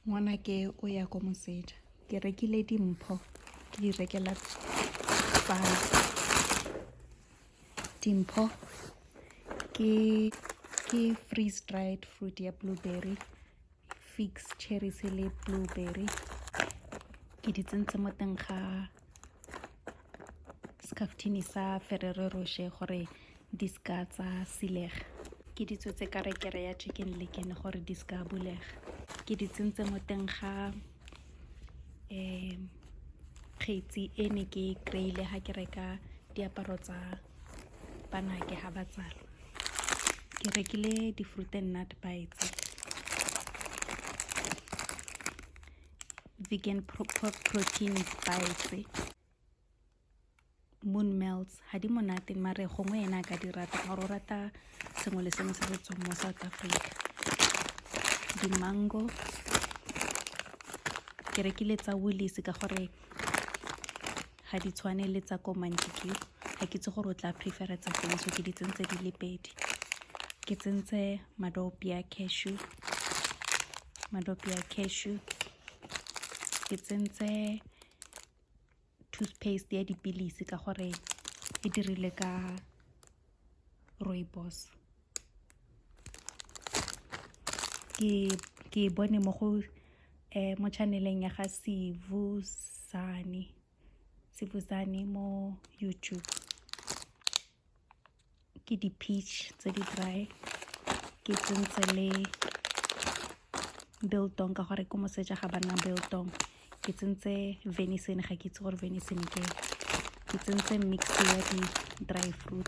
Ngwanake o ya ko moseja. Ke rekile dimpho, ke di rekela tsala. Dimpho ke freeze dried fruit ya blueberry, figs, cherries le blueberry. Ke di tsentse mo teng ga skhaftini sa Ferrero Rocher gore di seka tsa silega. Ke di tswetse ka rekere ya Chicken Licken gore di seka bulega. Ke di tsentse mo teng ga kgetsi e ne ke e kry-ile ga ke reka diaparo tsa banake ga ba tsalwa. Ke rekile di-fruit and nut bites, vegan protein bites, moon melts. Ga di monate mare gongwe ena a ka di rata ka gore o rata sengwe le sengwe se se tswang mo South Africa. Di-mango ke rekile tsa Woolies ka gore ga di tshwane le tsa ko Montague. Ga ke itse gore o tla prefera tsa feng, so ke di tsentse di le pedi. Ke tsentse madopi a cashew, madopi a cashew. Ke tsentse toothpaste ya dipilisi ka gore e dirile ka rooibos. Ke e bone mo go mo channeleng ya ga Sivuzani, Sivuzani mo YouTube. Ke di-peach tse di dry, ke tsentse le biltong ka gore ko moseja ga bana biltong. Ke tsentse venison, ga ke itse gore venison ke eng. Ke tsentse mix ya di-dry fruit.